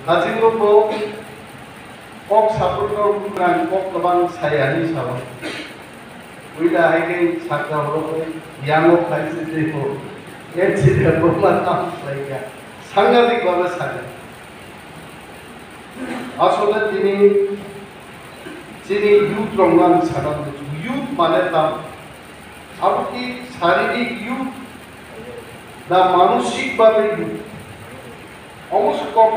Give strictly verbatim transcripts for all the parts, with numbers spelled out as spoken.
Hachingbo bo kok saprwkno bukrang kok kwbang sai ani sao. Puila hai khe sakha horo khe yango khai se tei bo. Accident bo ma tam khlai kha. Sangadik bhabe sakha. Asole tini chini youth rok no ang sana muchungo. Youth mane tam. Abo ki saririk youth na manosik bhabe youth? Omo se kok.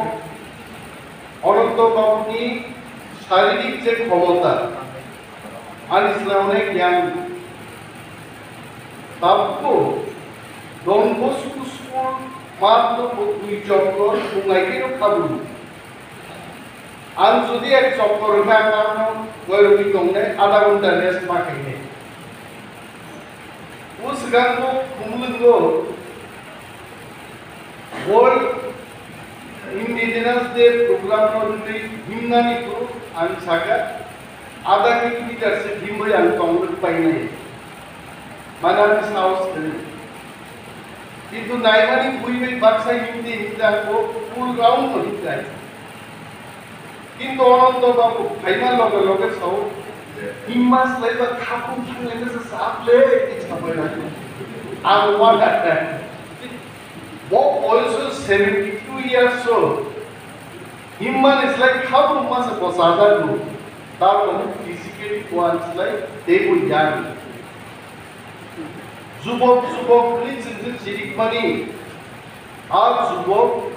Ananto Babu ni saririk je khomota, ani swnamne gyan. Tabukbo Don Bosco school matro bo dui choktor thunglai khe no khabu. Ang jodi ek choktor hwnka ang ano goirokni tongnai adha ghonta rest ma khainai. O swkang bo Khumulwngo World Indigenous Day program no rwgwi himnani bo ang saka adha kilometer se himwi ang tongrwk painai. Mane ang sahos kwrwi. Kintu naimani bui bai baksa himdi himjak bo full round no himjak. Kintu Ananto Babu phaima loge loge sao, "Himma slaiba khapung thanglaina se sap le," tei sabai lai. Ang uanakha. Bo boyoso seventy two years old. Himmani slai khapung masa bo chajago. Tar phano physically uan slai teibo yang. Jubok, jubok hwnwi chwng khe chirikmani, a jubok,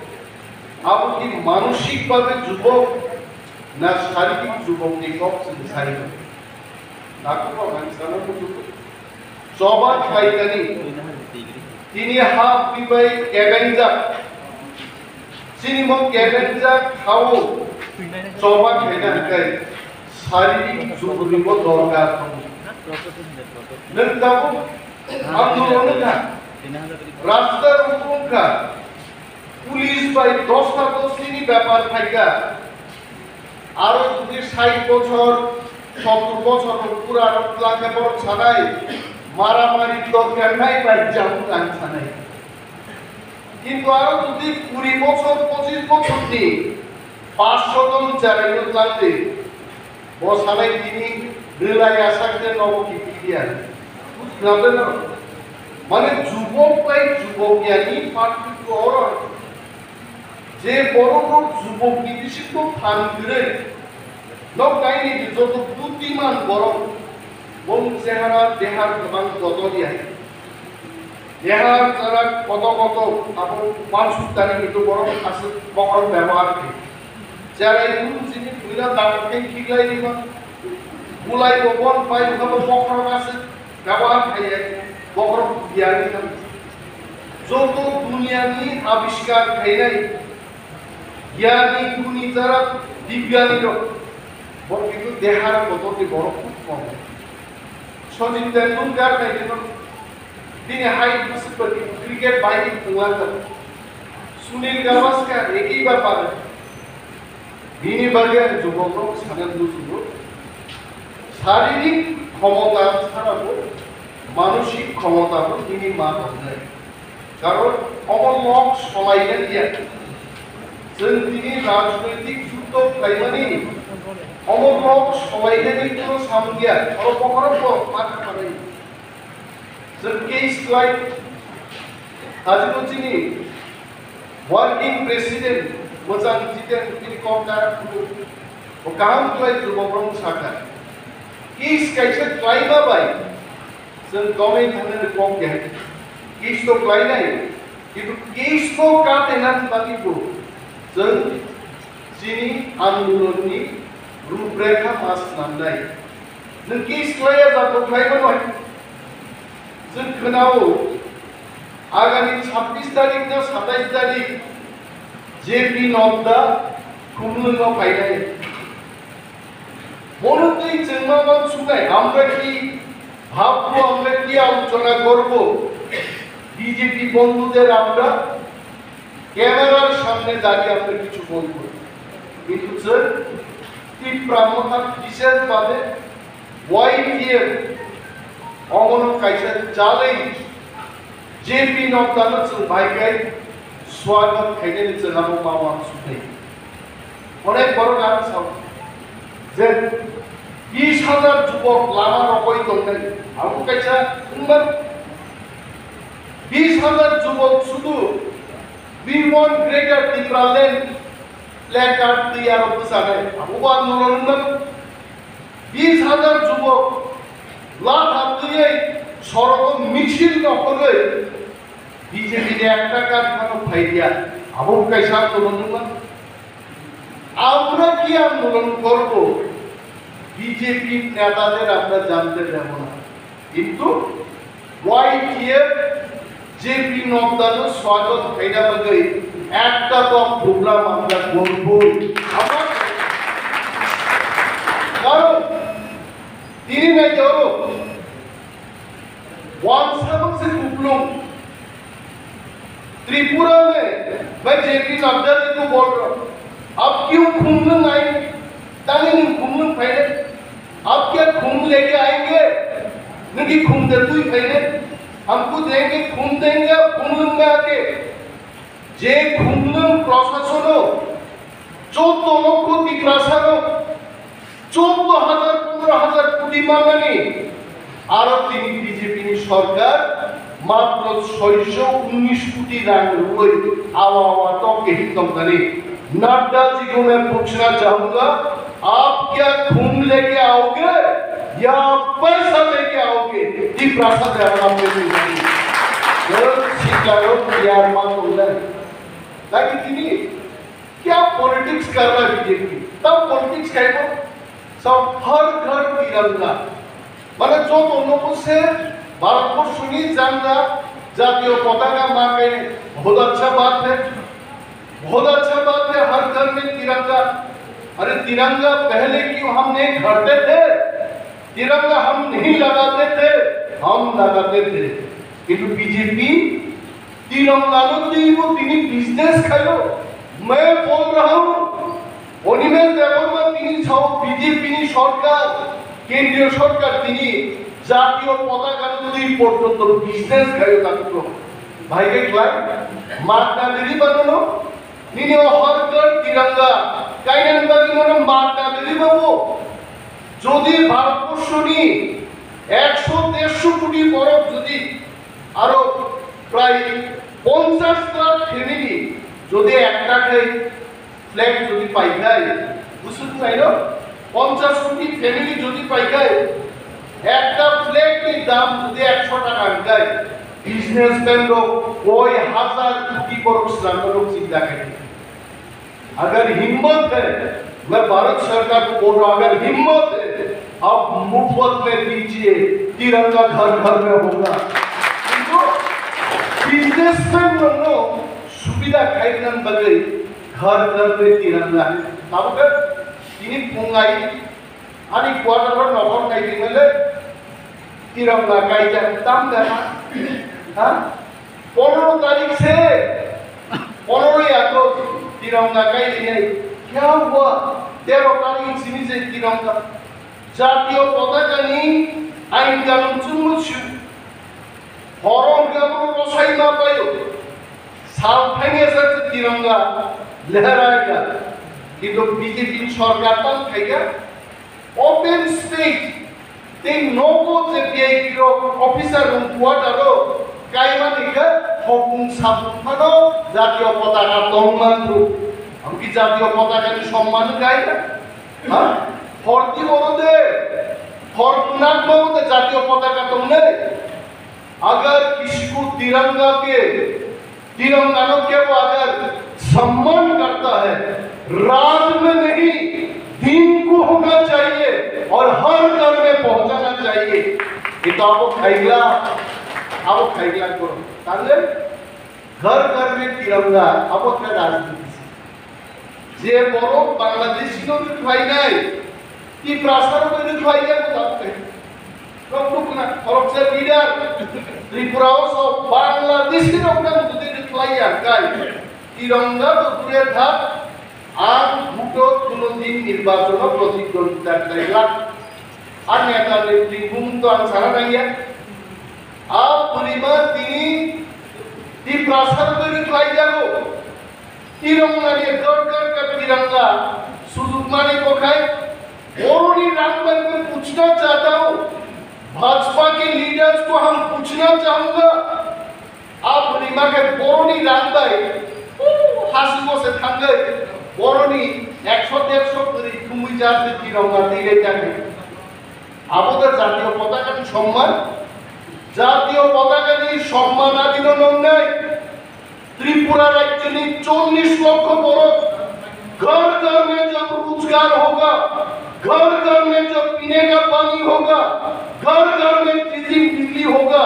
abo ki manosik bhabe jubok na saririk jubok ni kok chwng sai mano. Takhuk rok ang sana muchungo. Choba khlaikani, tini ha bwi bai kebengjak. Chini bo kebengjak hao choba khaina hwnkhe saririk jubok ni bo dorkar tongo. Nwng tabuk andolon wngkha, rasta rukhu wngkha, police bai dosta dosti ni bepar phaikha, aro jodi sait bochor, sottor bochor rok pura rok twlangkhe borok sanai, maramari dorkar nai bai jamung ang sanai. Kintu aro jodi kuri bochor, pochis bochor ni paanch sho jon cherai no twlangdi, bo sanai tini belai asak je nogo kiphilya. Bujina de no? Mane jubok bai jubok yani parthokyo oro. Je borok rok jubok ni bisingo phan kwrwi. Nok kaini joto butiman borok. Bong chehara dehar kwbang joto ya. Dehar chara koto koto abo uansuk tani hintu borok aswk bokhorok bebohar khe. Cherai phuru chini puila dangor khe khiklai rima. Bulai bo bon pai wngkha bo bokhorok aswk bebohar khaiya. Bokhorok biyani kha. Joto duniyani abiskar khainai giyani guni chara dibyani rok. Bo kintu dehar kotor ni borok khub kom. Sachin Tendulkar nai kheno bini hai bwswk ba cricket bai ni thwngla kha. Sunil Gavaskar ekhi ba pare. Bini bagwi ang jubok rok sana muchungo. Saririk khomota chara bo manosik khomota bo bini ma tongnai. Karon omo nok solaina liya. Chwng tini rajnoitik juddo khlaimani omo nok solainani kono samung ya. Oro bokhorok bo ma kha manai. Chwng case khlai. Ajino chini working president mwchang jiten tini kok karak kudu. Bo kaham khlai jubok rok sakha. Case kaisa khlaima bai. Chwng tonwi thangna ni kok ya. Case to khlainai, kintu case no katenani bagwi bo chwng chini andolon ni ruprekha ma swnamnai. Nwng case khlaiya jat bo khlai mano. Chwng khwnao agami chhabbish tarik na satais tarik J P Nadda Khumlwng no phainai. Bono twi chwngma uansuknai, আমরা কি ভাববো, আমরা কি আলোচনা করব, বিজেপি বন্ধুদের আমরা ক্যামেরার সামনে দাঁড়িয়ে আমরা কিছু বলবো। কিন্তু স্যার, তীব্র মতার বিশেষ ভাবে ওয়াইটিএফ অমন কাইসা চালেই জেপি নড্ডানো চুল ভাইকাই স্বাগত খাইতে চলাবো পাওয়া সুখে। Onek borok ang sao je bis hajar jubok lama rogwi tongnai, abo kaisa wngma bis hajar jubok sudu "We want Greater Tipraland" placard twi aro bwchanai, abo bo andolon wngmano. Bis hajar jubok latha twiwi sorogo misil nokhorwi B J P ni ekta card phano phaiya, abo bo kaisa andolon wngmano. আমরা কি আন্দোলন করব, বিজেপি নেতাদের আমরা জানতে দেব না, কিন্তু YTF JP নড্ডার স্বাগত খাইনা বাগৈ একটা তো প্রোগ্রাম আমরা করবই। আমার, কারণ তিনি নাই ধরো, Wansa se kuplung. त्रिपुरा में मैं जेपी नड्डा जी को बोल रहा हूँ, आप क्यों खुमलुंग आएंगे? तानी नहीं खुमलुंग फैले, आप क्या खून लेके आएंगे? नहीं, खून दे तू ही फैले, हमको देंगे, खून देंगे, आप खुमलुंग में आके। যে খুমলুং প্রশাসনও চোদ্দ লক্ষ তিপ্রাসারও চোদ্দ হাজার পনেরো হাজার কোটি বাঙালি, আরো তিনি বিজেপি সরকার মাত্র ছয়শো উনিশ কোটি রাং রুপই আওয়া আওয়া টকে হিতমকারী। नड्डा जी को मैं पूछना चाहूंगा, आप क्या खून लेके आओगे या पैसा लेके आओगे? তিপ্রাসাতে আমার আপনি শিক্ষারও ইয়ার মা করলেন। তাকে তিনি क्या पॉलिटिक्स कर रहा है बीजेपी? तब पॉलिटिक्स कहेगा, सब हर घर तिरंगा। মানে যত লোক সে ভারতবর্ষ নিয়ে জানলা, জাতীয় পতাকা মাথায়, बहुत अच्छा बात है, बहुत अच्छा बात है, हर घर में तिरंगा। अरे तिरंगा पहले क्यों हम नहीं खड़ते थे? तिरंगा हम नहीं लगाते थे, हम लगाते थे। কিন্তু বিজেপি তিরঙ্গানো তুইবো তিনি বিজনেস খাইলো। मैं बोल रहा हूँ, অনিমেষ দেববর্মা তিনি সহ বিজেপি সরকার, কেন্দ্রীয় সরকার তিনি জাতীয় পতাকা তুই পর্যন্ত বিজনেস খাইলো তাকে। ভাইকে ক্লাই মাগনা দিলি বানানো, নিনি হর ঘর তিরঙ্গা, কাইনান বাগি মনে মাগনা দিলি বাবু। যদি ভারতবর্ষ নিয়ে একশো দেড়শো কোটি বরফ যদি আরো প্রায় পঞ্চাশটা ফ্যামিলি যদি একটা খাই ফ্ল্যাট যদি পাই যায়, বুঝতে পাইল? পঞ্চাশ কোটি ফ্যামিলি যদি পাই যায়, একটা ফ্ল্যাটের দাম যদি একশো টাকা হয় যায়, বিজনেসম্যান লোক কয় হাজার কোটি বরফ শ্রান্ত লোক চিন্তা করে। अगर हिम्मत है, मैं भारत सरकार को बोल रहा हूँ, अगर हिम्मत है, आप मुफ्त में दीजिए, तिरंगा घर घर में होगा। কিন্তু বিজনেসম্যান রঙ সুবিধা খাইলেন বলে ঘর ঘর মে তিরঙ্গা। তারপরে তিনি ফোন আই, আনি কোয়ার্টার নগর নাই দিলে तिरंगा कायदा तम देना। हाँ? পনেরো তারিখ সে পনেরোই আগস্ট তিরঙ্গা কাইলে নেই। क्या हुआ? তেরো তারিখ সিনি যে তিরঙ্গা জাতীয় পতাকা নি আইন কানুন চুমুচু হরম গ্রাম রসাই না পাইও। সাল ফাইনে সে তিরঙ্গা লহরায়গা। কিন্তু বিজেপি সরকার তাম খাইগা। Open space, tei nogo je V I P rok officer room quarter o kaimani khe hokung sapung phano jatiyo potaka tongmanthu. Amki jatiyo potaka ni somman kai na? Ha? Horti oro de, hor kunak nogo de jatiyo potaka tongnai. अगर किसी को तिरंगा के, तिरंगानों के वो अगर सम्मान करता है, रात में नहीं, दिन को होना चाहिए और हर घर में पहुंचाना चाहिए। ये तो आपको खाइला, आपको खाइला करो। ताहले घर घर में तिरंगा, आपको क्या राजनीति से? যে বড় বাংলাদেশি নদী খাই নাই, কি প্রাসাদ নদী খাই যায়, কোথাও নেই। রক্তকুনা, খরকসে লিডার, ত্রিপুরাও সব বাংলাদেশি রক্ত নদী খাই আর খাই। তিরঙ্গা তো দূরে থাক, আর ভোটও কোনোদিন নির্বাচনও প্রতিদ্বন্দ্বিতা খাইলা। আর নেতা নেত্রী ভূমিকা আমি সারা নাইয়া। আর পরিবার তিনি তিপ্রাসার তৈরি খাই যাবো। তিরঙ্গা নিয়ে দরকার কা Tiranga. Mani kokhai, boroni rang bai bai puchna chata ho. Bhajpa ke leaders ko hum puchna chahunga. Aap bwrwi ma khe boroni rang bai, uh, hasigo se thangwi, boroni ekso dersho kwrwi thumwi jati tiranga twi rai thangwi. Abo da jatiyo potaka ni somman, jatiyo potaka ni somman adino nongnai. Tripura rajyoni chollish lokho borok घर घर में जब रोजगार होगा, घर घर में जब पीने का पानी होगा, घर घर में टिफिन बिजली होगा,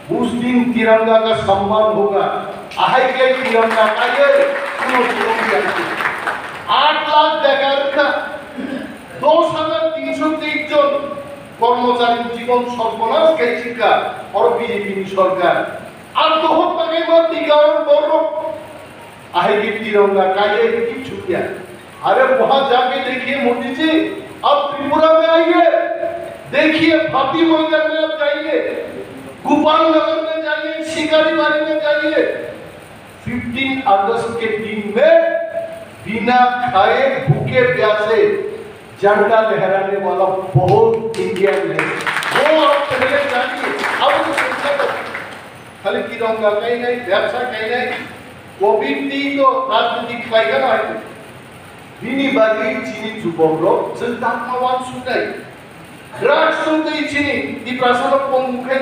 उस दिन तिरंगा का सम्मान होगा। Ahai khe tiranga kaiye kuno surogi ani. Aat lakh bekar wngkha, dos hajar tinsho teis jon kormochari jibon sorbonas khai chika, oro B J P ni sorkar. Atmohotya khaima tika oro borok. Ahai khe tiranga kaiye kichu ya. अरे वहां जाके देखिए मोदी जी, आप त्रिपुरा में आइए, देखिए भाटी मैदान में आप जाइए, गोपाल नगर में जाइए, शिकारी बाड़ी में जाइए। फिफ्टीन अगस्त के दिन में बिना खाए भूखे प्यासे झंडा लहराने वाला बहुत इंडियन है। वो आप पहले जानिए। अब तो सोचा था, खाली तिरंगा कहीं नहीं, व्यवसाय कहीं नहीं, कोविड नहीं तो राजनीति खाएगा ना। Bini bagwi chini jubokrok chwng tangma uansuknai. Drugs wngwi chini Tiprasano pongmung khe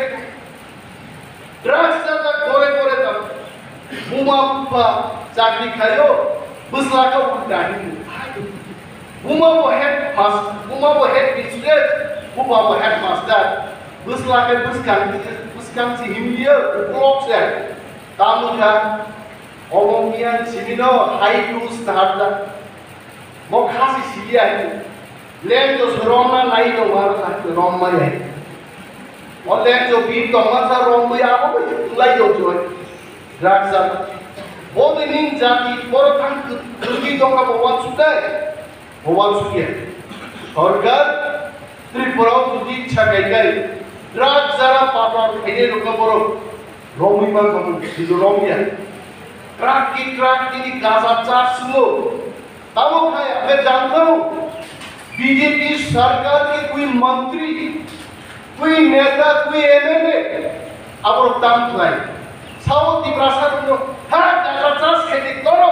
drugs chajak gore gore tamo. Buma bupha chakri khaio, bwsla khe ulta hinwi. Buma bo head mas-, buma bo head mistress, bupha bo head master. Bwsla khe bwskang, bwskang se himliyo, ukulok se. Tamo kha, omo miyan simino hai tools tharda. Mo khasi siliya hai. Lengjo se romna nai tongma, romma ya. O lengjo bi tongma sa romwi abo bai lai tong joi. Raksa. Bo de ning jati boro thang kwi tongkha bo wansukdai. Bo wansukya. Sorkar Tripura o jodi ichha khai khai truck jara patar khainai rokno borok romwi mankha, bo romya. Truck ki truck tini gaja chaswngo. Tamo khai, apne jangkho, B J P sarkar ke koi mantri, koi neta, koi M L A, aborok tam khlai. Sao Tiprasa rokno, ha, gaja chas khaidi koro.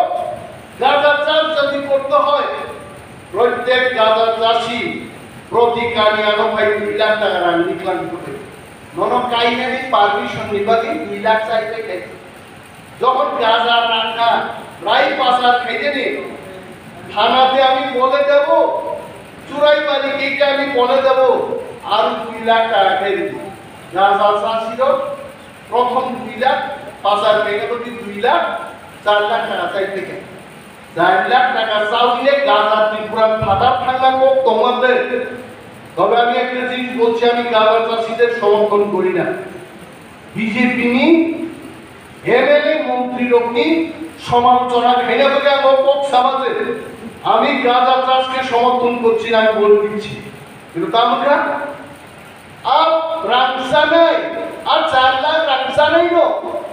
Gaja chas jodi korte hoy, prottek gaja chasi, proti kani ano phai dui lakh taka rang niklang koi. Nono kainani permission ni bagwi dui lakh chai khe. যখন গাঁজা রাখা প্রায় পাচার খাইতেনি, থানাতে আমি বলে দেব, চুরাইবাড়ি গেটে আমি বলে দেব, আর দুই লাখ টাকা খাই দিব। গাঁজা চাষিরও প্রথম দুই লাখ, পাচার খাইতে দুই লাখ, চার লাখ টাকা চাই থেকে। চার লাখ টাকা চাউলে গাঁজা ত্রিপুরার ফাটার থাকা কোক তোমাদের। তবে আমি একটা জিনিস বলছি, আমি গাঁজা চাষিদের সমর্থন করি না। বিজেপি নি এমএলএ মন্ত্রী লোকনি সমালোচনা খাইনা বলে আমি কক সমাজে আমি গাঁজা চাষকে সমর্থন করছি না, আমি বলে দিচ্ছি। কিন্তু তামুকা আর রাংসানাই, আর চার লাখ রাংসানাই নো,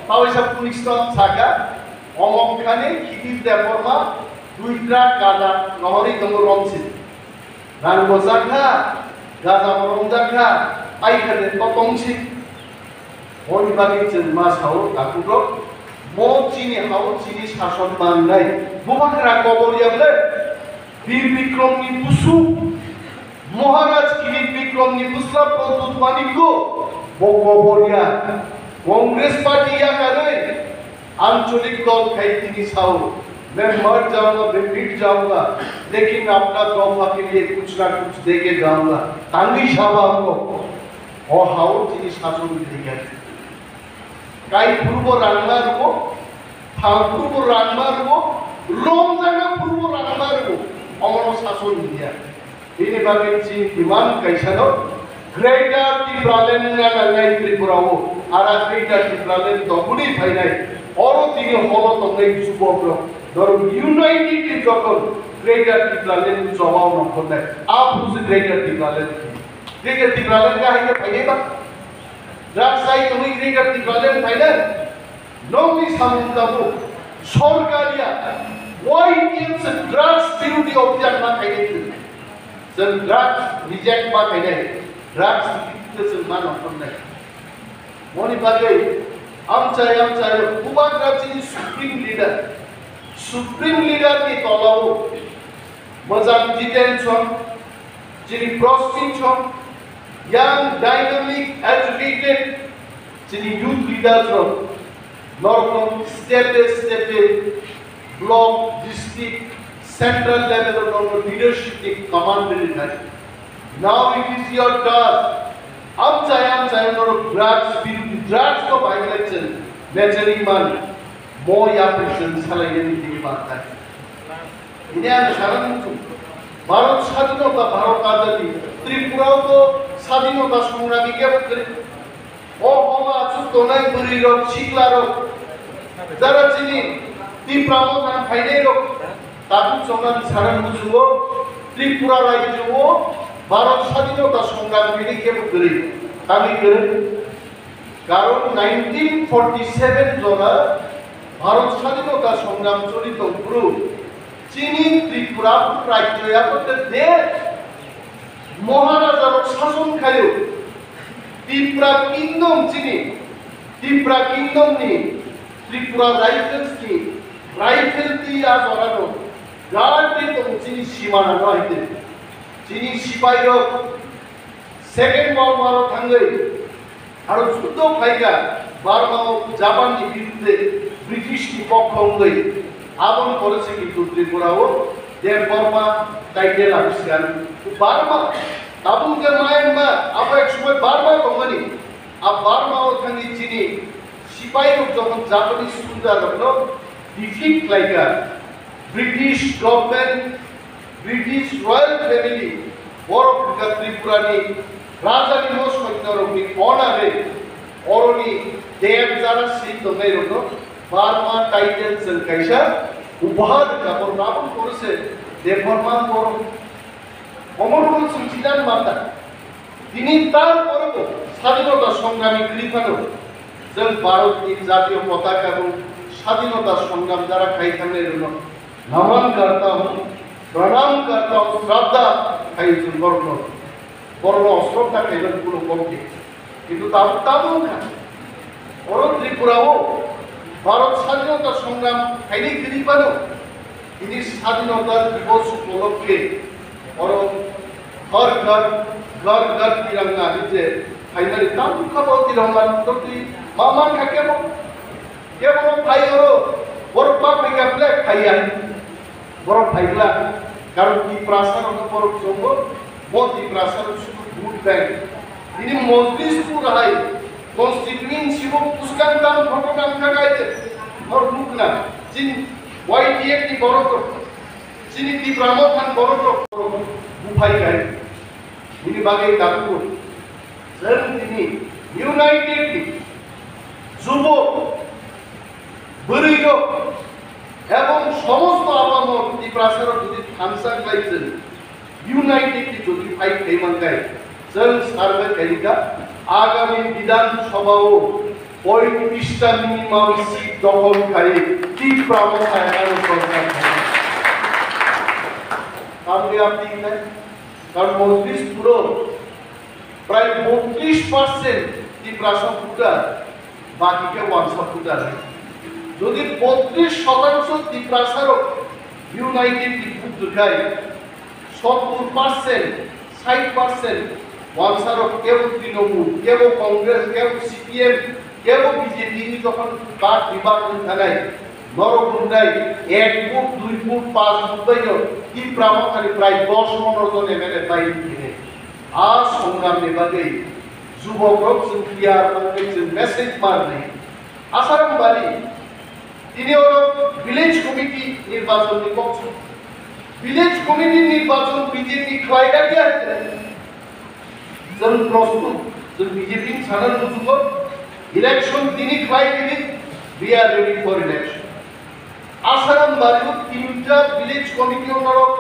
তাও এসব পুলিশ তো থাকা, অমম খানে, খিদির দেবর্মা, দুই ট্রাক গাঁজা, নহরি দম রমসি। Rang bo jakha, gaja bo romjakha, paikha de totong si. Boni bagwi chwng ma sao, takhuk rok, mo chini hao chini sason mannai. Bubagra kobor ya ble, Bir Bikrom ni busu, Maharaj Kirit Bikrom ni busla Pradyut Manikko, bo kobor ya. Congress party ya karwi, আঞ্চলিক দল khai tini sao, मैं मर जाऊंगा, मैं मिट जाऊंगा, लेकिन अपना तोहफा के लिए कुछ ना कुछ दे के जाऊंगा। Tangwi saba hamko, o hao tini sason khai. Kai purbo rangma rubo, thang purbo rangma rubo, romjana purbo rangma rubo, omono sason hiya. Bini bagwi chini demand kaisano Greater Tipraland wngna nangnai Tripura o, ara Greater Tipraland tongmani phainai, oro tini holo tongnai jubokrok, norok united jokhon Greater Tipraland ni chobao nongkhornai, a busi Greater Tipraland. Greater Tipraland kahai khe phainai ba? Drugs chai tongwi Greater Tipraland phainai? Nokni samung tabuk sorkar ya, why is drugs still Obhiyan ma khainai chwng. Chwng drugs reject ma khainai. Drugs reject chwng ma nongkhornai. Moni bagwi amchai amchai bubagra chini supreme leader. Supreme leader ni tolao Mojang Jiten song, chini Prostin song, young, dynamic, educated, chini youth leaders rok, norok step by step by block, district, central level o norok leadership ni command rinai. Now it is your task. Amchai amchai norok drugs biruddhi, drugs ko violence, naturing man, mo yapri chwng salai yani tini mantai. Ini ang sana muchung. Bharat sadhinota, Bharat azadi. Tripura o to sadhinota songrami kebo kwrwi. O homa achuk tongnai bwrwi rok, sikla rok, jara chini Tipra Motha phainai rok, tabuk chongnani sana muchungo Tripura rajyo o Bharat sadhinota songrami kebo kwrwi. Tangwi kwrwi. Karon nineteen forty seven jora Bharat sadhinota songram choli tongphuru chini Tripura rajyo yakote de Maharaja rok sason khayo. Tipra Kingdom chini, Tipra Kingdom ni Tripura Rifles ni rifle ti a jora no guard tong chini simana no haite. Chini sipai rok Second World War o thangwi aro juddo khlaikha Burma o Japan ni birudde British ni pokho wngwi. Aboni pore se kintu Tripura o Debbarma title abiskar. Burma tabuk je Myanmar abo ek somoi Burma tongmani. A Burma o thangwi chini sipai rok jokhon Japanese soldier rok no defeat khlaikha. British government, British royal family, borok wngkha Tripura ni raja ni no soinyo rok ni honor e, oro ni deb jara sin tongnai rok no Burma title chwng kaisa upahar wngkha, borok aboni pore se Debbarma borok. Omo rok no chwng chilani mata. Tini tar pore bo sadhinota songrami kwrwi phano, chwng Bharat ni jatiyo potaka bo sadhinota songram jara khai thangnai rok no naman karta hum, pranam karta hum, shraddha khai chwng borok no, borok no shraddha khai rok kuno kok di. Kintu tabuk tabuk wngkha. Oro Tripura o Bharat sadhinota songram khainai kwrwi phano, tini sadhinota divos upolokhe oro ghar ghar, ghar ghar tiranga hinwi je phaimani tabuk kha bo tiranga totwi ma man kha kebo, kebo phai oro borok ba phai kha flag phai ya. Borok phaikla, karon Tiprasa rokno borok chongo, bo Tiprasa rok sudu vote bank. Bini Mojlis pura hai, constituency bo bwskang tang photo tang kha kaite, borok nukna, chini Y T F ni borok rok, chini Tipra Motha ni borok rok, borok buphai kai. Bini bagwi tabuk chwng tini united ni jubok, bwrwi rok, ebong somosto abamor Tiprasa rok jodi thansa khlai chwng united ni jodi fight khai man kai, chwng survey khai kha, agami Bidhan Sabha o poitrishta minimum seat dokhol khai Tipra Motha eno sorkar khai. Tamni apni khai, karon Mojlis puro prai botris percent Tiprasa voter, baki khe wansa voter. Jodi botris shotangsho Tiprasa rok united ni vote rwkhai, sottur percent, sait percent wansa rok kebo Trinamool, kebo Congress, kebo C P M, kebo B J P ni jokhon bak bibak wng thanai, norok wngnai ek vote, dui vote, panch vote bai no Tipra Mothani prai dos pondro jon M L A pai wng thanai. A songram ni bagwi jubok rok chwng tiyar wngwi chwng message ma rwnai. Asarambari, tini oro village committee nirbachon ni kok chwng. Village committee nirbachon B J P khlai na kya? Chwng prostut, chwng B J P ni sana nujugo, election tini khlai tini, we are ready for election. Asarambari o tinta village committee o norok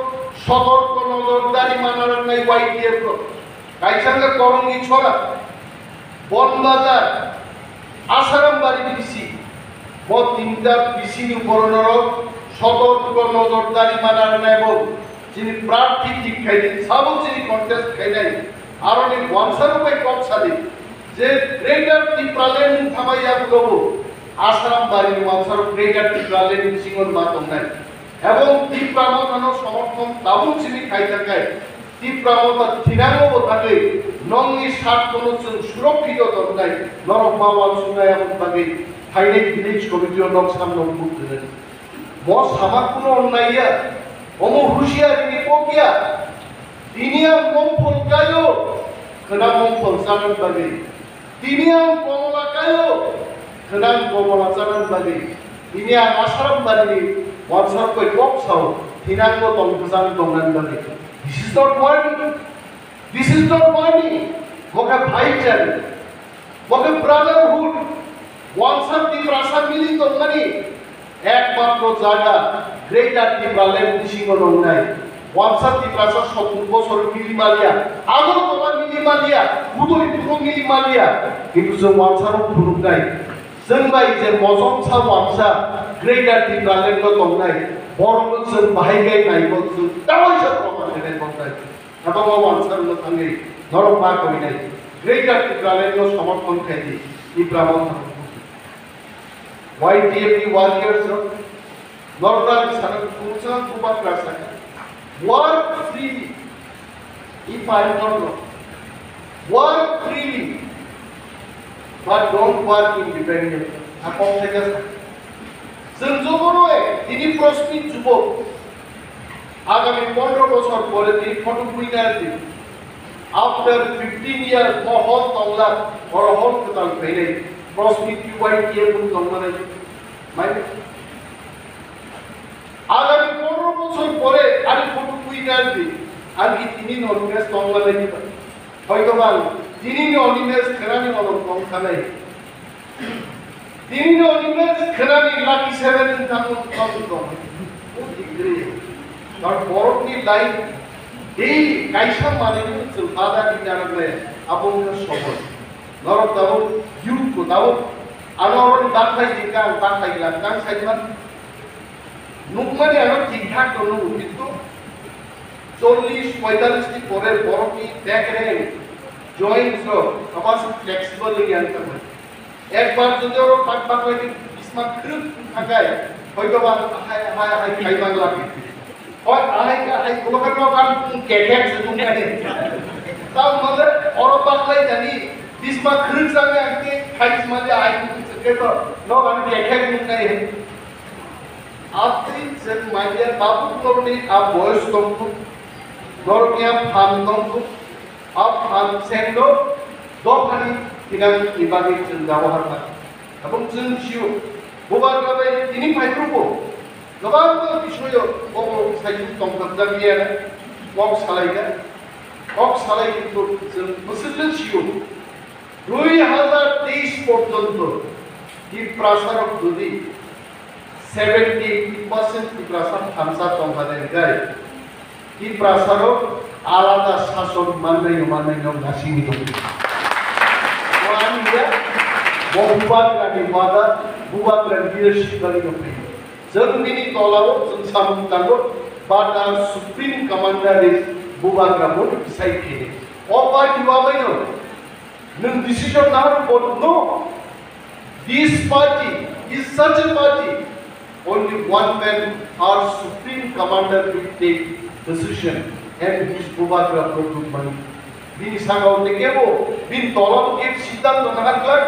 sotorko nojordari mana rwnai Y T F rok. Kaisa wngkha Korongwi Chora, Bonbazar, Asarambari P C. Bo tinta P C ni upor norok sotorko nojordari mana rwnai bo. Chini prarthi thik khaidi, sabo chini contest khainai, aroni wansaro bai kok sadi, je Greater Tipraland mung thamai yagulobo Asarambari ni wansaro Greater Tipraland bisingo ma tongnai. Ebong Tipra Mothano somorthon tabuk chini khaijak khai, Tipra Motha thinango bo thagwi nongni sat kono chwng surokkito tongnai, norok ma wansuknai aboni bagwi phainai village committee o nok samno buk rwnai. Mo sama kuno onnaiya, omo husiari ni pokya. Tini ang mongphol kayo, khwna mongphol chanani bagwi. Tini ang komola kayo, khwna ang komola chanani bagwi. Tini ang Asarambari ni wansaro bai kok sao, tini ang bo tong bwsang tongnani bagwi. This is not money. This is not money. Bo khe bhaichari. Bo khe brotherhood. Wansa Tiprasa mili tongmani ekmatro jaga Greater Tipraland bisingo nongnai. Wansa Tiprasa sottur bosor mili maliya, Agartala mili maliya, Udaipuro mili maliya, kintu chwng wansarok phunuknai. Chwng bai je mojongsa wansa Greater Tipraland o tongnai, borokno chwng bahai khe naibo chwng tawaisa tongma khe nai tongnai. Abo o wansarokno thangwi norok ma koinai. Greater Tipraland no somorthon khaidi, Tipra Motha. Y T F ni warriors rok norok dagi sana kungsa bubagra saka. Work freely. If I don't know. Work freely. But don't work independently. Akok theke sa. Chwng jotono tini prosmit jubok. Agami pondro bosor pore tini photo buina di. After fifteen years, mo hol tongla, oro hol kwtal phainai. Prosmit Y T F tongmani. Mai. Agami pondro bosor pore ani photo buina di. Ani tini no tongmani. Hoito bang, tini ni Animesh khenani olong tong sanai. Tini ni Animesh khenani lucky seven ni tamo tong tong. O degree. Tar borok ni life, daily kaisa manwi ni chwng bada di narakle, abo wngkha somoy. Norok tabuk youth ko tabuk, ano oro ni bakhai di kang, bakhai glak kang sai man. Nukmani ano thik thak to nukgo, kintu chollish, poitallish ni pore borokni back rank, joints rok, abo aswk flexible wngya wngkha. Ekbar jodi oro tak baklai di bisma khwrwk wngkha khe, hoito ba ahai, ahai, ahai khai mangla. Hoi ahai, ahai, ulo khe nok ang kethek se tongkha ni. Tamo mane oro baklai jani bisma khwrwk jani ang khe khai sma di ahai khe to nok ang kethek nuknai. Atwi chwng manya tabuk norokni a boyos tongkhu, norokni a phan tongkhu, a phan sengno dophani thinangni bagwi chwng dawa harkha. Abong chwng sio, bubagra bai tini phaiphurubo kwbangma bisoyo bobo saichung tongthokjakliya, kok salaikha, kok salai kintu chwng bwswkno sio. Dui hazar teis porjonto Tiprasarok jodi seventy eighty percent Tiprasa thansa tongkha de hwnkhe, Tiprasarok alada sason mannai no mannai no nasingwi tongo. Bo ani ya, bo bubagrani wada, bubagrani leadership bagwi no phaio. Chwng bini tolao chwng samung tango, but our Supreme Commander is Bubagra bo decide khaidi. O party wabaino Nwng decision naharwi bono, no. This party is such a party. Only one man, our supreme commander, will take decision, and his Bubagra Pradyut Mani. Bini sakao tei kebo, bini tolao kebo siddhanto nahar glak,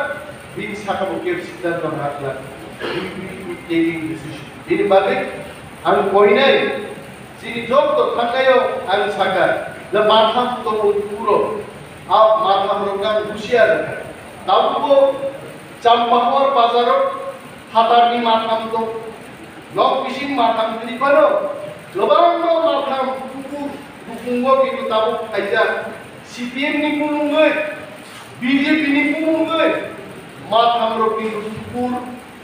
bini sakao kebo siddhanto nahar glak. He will be taking decision. Bini bagwi ang koinai, chini joto thangnaio ang sakha, je matham tongo puro. A matham rok ang husiar rwkha. Tabukbo Champahor bazaro phatarni matham tong. Nok bising matham kwrwi phano kwbangma matham kuphur kuphungo kintu tabuk phaijak. C P M ni bumungwi, B J P ni bumungwi matham rok kintu kuphur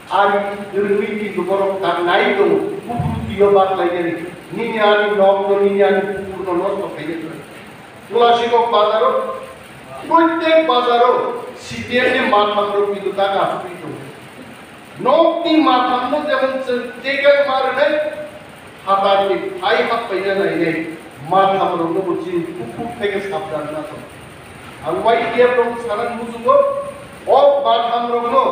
ari rwngwi kintu borok tak nai tongo. Kuphur twiyo baklainani. Nini ani nok no, nini ani kuphur no nosto khainani. Tulasikok bazaro, proitek bazaro C P M ni matham rok kintu tak asugwi tongo. Nokni mathamno jemon chwng tekeng ma rwnai, Satanni phai happaina nainai mathamrokno bo chini bukhuk theke sabdan na tong. Ang Y T F rok sanani muchungo o mathamrokno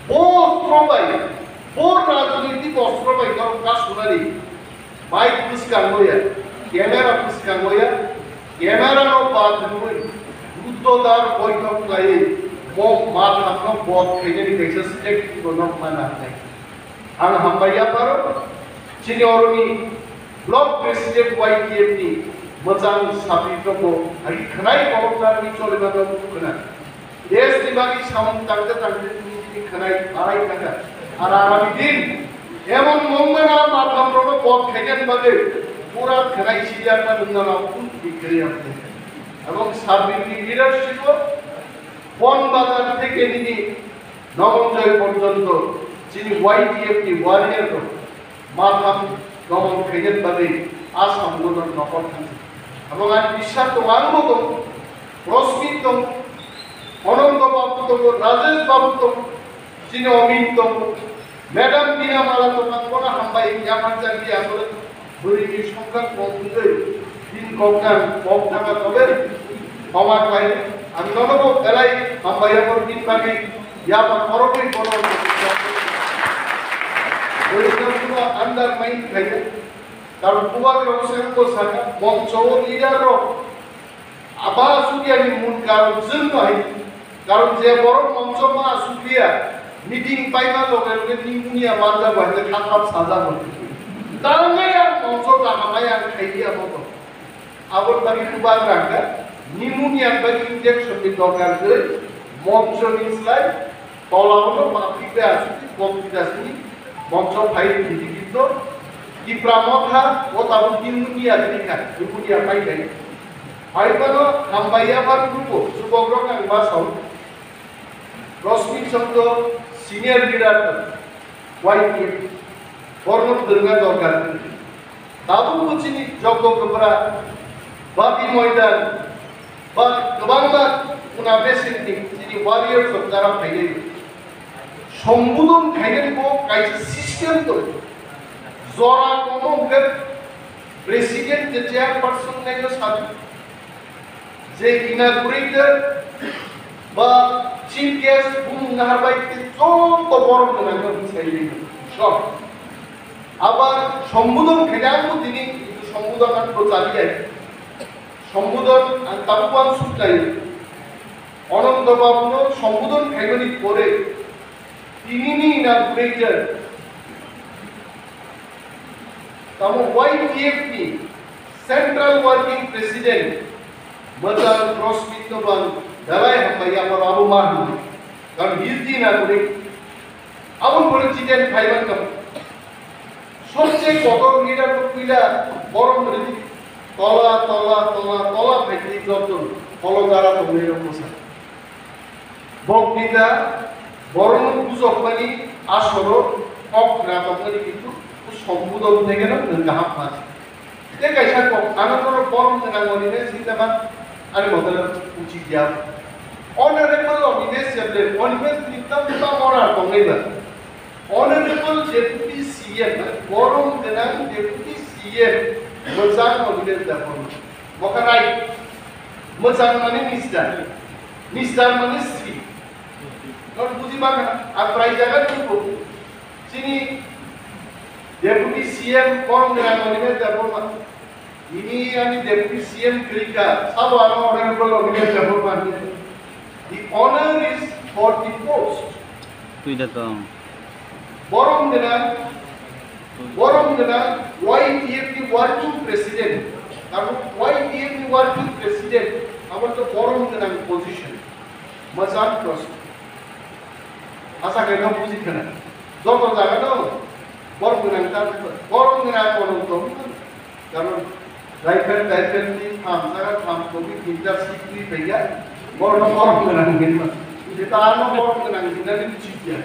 bo ostro bai, bo rajnitik ostro bai norok kasunani mic bwskango ya, camera bwskango ya, camera no bad rwui Buddho dar boithok khlaiwi bo mathamno bod khainani kaisa script bo nok mana hwnwi. Ang hambai yapharo, chini oroni block president Y T F ni mwchang sapi rokbo agi khwnai borok narwgwi choliba rok khna. Desh ni bagwi samung tangte tangte tini tini khwnai barai thangkha. Ar agami din emon mongmana matham rokno bod khainani bagwi pura khwnai sijakna nungna rok kun bikri amte. Ebong sapi ni leadership o Bon Bazar theke nini Nomonjoi porjonto chini Y T F ni warrior rok matham domon khainani bagwi Assam no nokol thangsi. Abo ang biswas tongo, ang bo tongo, Rosmit tongo, Anando Babu tongo, Rajesh Babu tongo, chini Omit tongo, Madam Bina Mala tongo, ang bono hambai yapharjakdi asole. Bwrwini songkha kok wngwi bini koknang kok thangma tongwi khoma khlai. Ang nono bo belai hambai ya, bor bini bagwi yapha khoroknwi bono bwrwino phano undermine khlaiya. Karon bubagrok se wngbo sakha, mongso o leader rok Aba asukya ni mun karon chwng no hai. Karon je borok mongso ma asukya, meeting paima loge loge pneumonia manjago hai khe khatrap sajago. Tangwi ang mongso kahamai ang khaiya boto. Aboni bagwi kwbang rangkha, pneumonia ni bagwi injection ni dorkar kwrwi, mongso ni slai Tola bono maphi khe aswk kok kisa sini mongso phai rwdi kito Tipra Motha o tabuk pneumonia khe kha, pneumonia pai kha. Hai bono hambai ya bar grupo, subok rok ang ma sao. Rosmit Chongdo senior leader, Y P F, borno dwrwngna dorkar. Tabuk bo chini Joggo Kwbra, Bati Moidan, ba kwbangma kuna besengni chini warriors rok jara phainai. Sombudon khainani bo kaisa system tongo. Jora kono hwnkhe president je chairperson naino sadi. Je inaugurator ba chief guest bumung nahar bai tei joto borok gwnang no bwsai ri. So, abar sombudon khaida ang bo tini sombudon ang bo chali ai. Sombudon ang tabuk ang suk lai. Anando Babu no sombudon khaimani pore tini ni inaugurator tamo Y T F ni Central Working President Mwchang Rosmit no bang dalai hambai ya abo ma hwnwi. Karon he is the inaugurator. Aboni pore Jiten phaiman kamo. Sobse kotor leader no puila borom ridi. Tola, tola, tola, tola phaidi joto. Tolo dara tongwi rok bwsa. Boktita, borokno bujokmani asoro kok khna tongmani kintu sombudon thegeno nwng kaham mani. Tei kaisa kok, ano norok borom gwnang Animesh hinna ba ani modelo uchi ya. Honorable Animesh Cheblen, Animesh ni tam tam ora tongnai ba. Honorable Deputy C M, borom gwnang Deputy C M, Mwchang Animesh Debbarma. Boka right. Mwchang mani Mister. Mister mani Sri. Not buji baka, a prai jaga tubo. Chini Deputy C M borom gwnang Animesh Debbarma. Ini ani Deputy C M kwrwi kha, sabo ano Honorable Animesh Debbarma. The honor is for the post. Twi da tong. Borom gwnang, borom gwnang Y T F ni working president. Karon Y T F ni working president, abo to borom gwnang position. Mwchang prosto. Asa khe no buji khana. Joto jaga no borom gwnang ta, borom gwnang kono tong. Karon rifle, rifle ni tham, jaga tham, kobi tinta sikri paiya, borom, borom gwnang hinma. Jeta ano borom gwnang hinani chikya.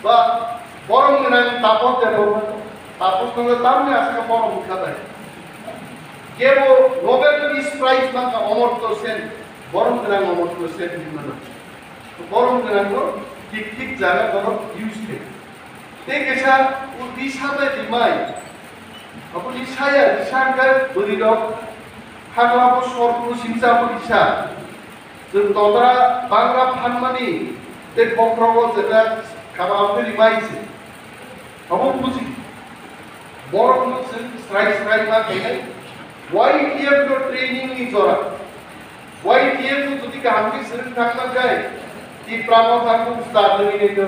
Ba borom gwnang Taposh Debbarma, Taposh no tamni aska borom khabai. Kebo Nobel Peace Prize mangka Amartya Sen, borom gwnang Amartya Sen hinmano. Borom gwnang no thik thik jaga borok use khe. Tei kaisa uti sabai rimai. Aboni saya risa hwnkhe bwrwi rok haglabo sor phuru singcha bwrwi sa. Chwng totra bangra phanmani tei bokhorogo jeta kama phiri mai se. Abo buji. Borok no chwng srai srai ma khainai. Y T F no training ni jora. Y T F no jodi kaham khe swrwng thang man khe, Tipra Motha khe ustad wngwi nai do.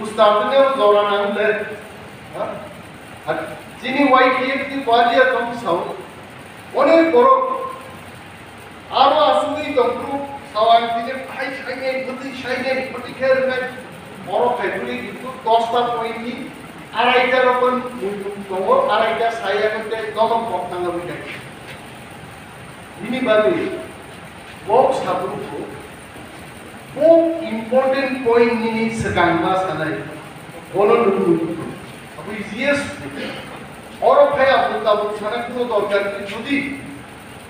Ustad wngwi jora nang le. Ha? Ha, chini Y T F ni warrior tong sao. Onek borok aro asugwi tong phuru sao ang tini phai sainai, bwtwi sainai, bwtwi khe rwnai. Borok khai phuri kintu dosta point ni araita rokon muitum tongo, araita saya khe tei dono kok thang wngwi thai. Bini bagwi kok sabrukgo bo important point nini swkang ma sanai, bono nungwi abui yes. Oro phai abuk tabuk sana kuno dorkar ni, jodi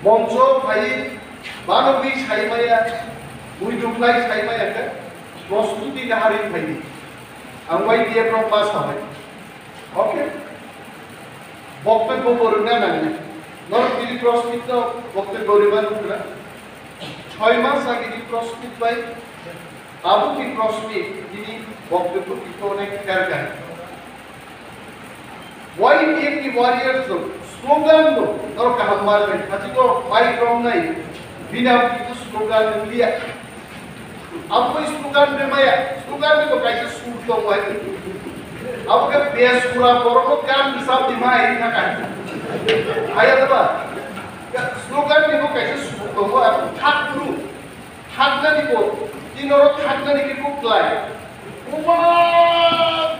moncho phai banogwi sai maya, mui duklai sai maya khe prostuti nahari phai di. Ang Y T F rok ma sanai. Okay. Boktwibbo bo rwna nangnai. Norok tini press meet no boktwibbo rwma nukha. Choi mas age ni press meet bai tabuk ni press meet tini boktwibbo tito onek kher kha. Y T F ni warriors rok slogan no norok kaham ma rwnai. Hati ko mic romnai. Bini abo kitu slogan wngya. Abo bai slogan bai maya, slogan bai bo kaisa sur tong bai. Abo khe bes pura borok no gan bwsa di mai na ka. Aya da ba. Slogan bai bo kaisa sur tong bai, abo thak guru. Thak nani bo, tino ro thak nani khe kok klai. Uma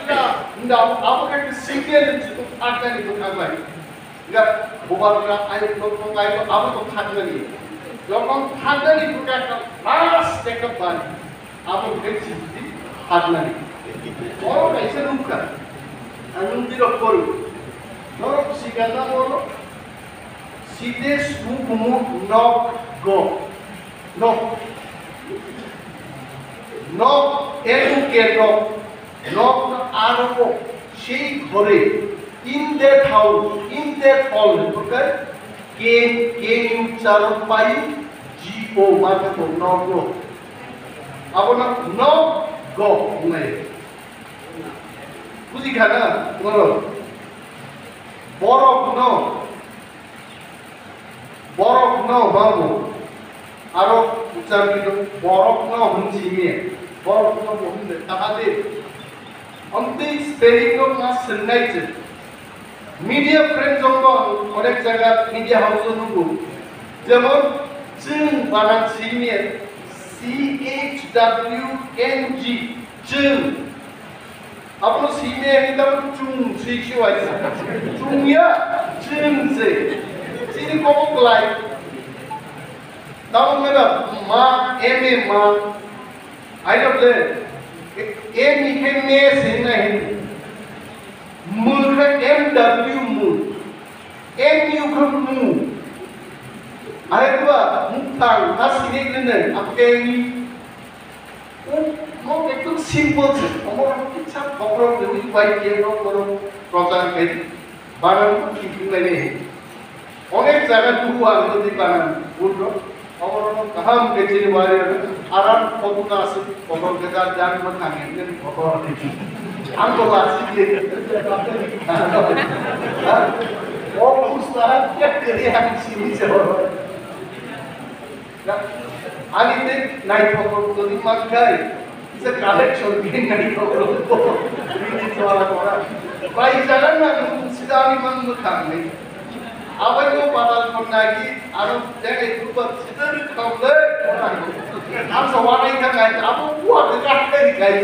gra, nda abo khe singke ni thak nani bo thak bai. Ira bubar ira ayuk nok nok ayuk abo to thaknani. Jokon thaknani buka ka last ekta bari. Abo buka chindi thaknani. Oro kaisa nukha. Ang nung dirok koru. Norok sikana oro. Site sukumu nok go. Nok. Nok edu ke nok. Nok no aro sei ghore. In that house, in that hall, okay? Can, can you charo pai? G O, mata ko, no go. Abo na, no go, ngai. Buji khana, ngoro. Borok no, Borok no babu, aro uchar bido, borok no hwn simi, borok no bo hwn de, taha de. Amtwi spelling no ma swngnai chwng. Media friend jong no ang onek jaga media house o nugo. Jemon chwng banan simi, C H W N G, chwng. Abono simi hinda chung si si wai. Chung ya, chwng se. Sini kobo klai. Tamo mela ma, M A ma. Aino ble, M I khe me se na hin. Mu khe M W mu. M U khe mu. Are tua, mu tang, ha sini ne ne, apke ni. O, no, ekdom simple se. Omo rok kisa bokrok de wi bai ke no kono prochar kai. Bagan ko ki ki lai ne. Onek jaga dugu ang to di bagan. Bul ro. Omo rok kaham ke jini wari aram kobu na se. Kono ke da jan ma kang ne kono. Ang to la si ke. Ha? O ustad kya kare ang si ni se. Ani tei naithok rok tongwi mankhai, kisa collection khe naithok rok bo bini chwla kora. Bai jaga na nung sida ani mang mwkhang ni. Abai no badal khon nagi, aro tei bubar sida ri kham le. Ang sa wanai kha ngai, abo buwa de ka khai khai.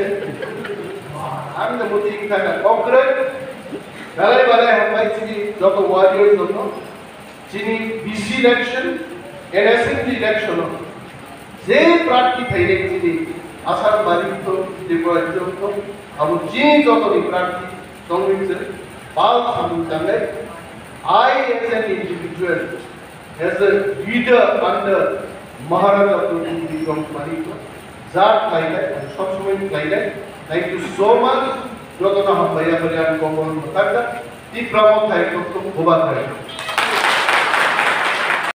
Ang de muti kha ka kokre. Dalai balai hambai chini joto warriors joto. Chini B C election, N S N T election o je prarthi phainai chini Assam bari to, Tripura to, abo chini jotoni prarthi tongwi se pal samung tangnai. I as an individual, as a leader under Maharaja Pradyut Bikram Manik, jat khlainai, sob somoi khlainai. Thank you so much. Jotono hambai hambai ang kokon mwthakjak. Tipra Mothai Kutub Bubathai.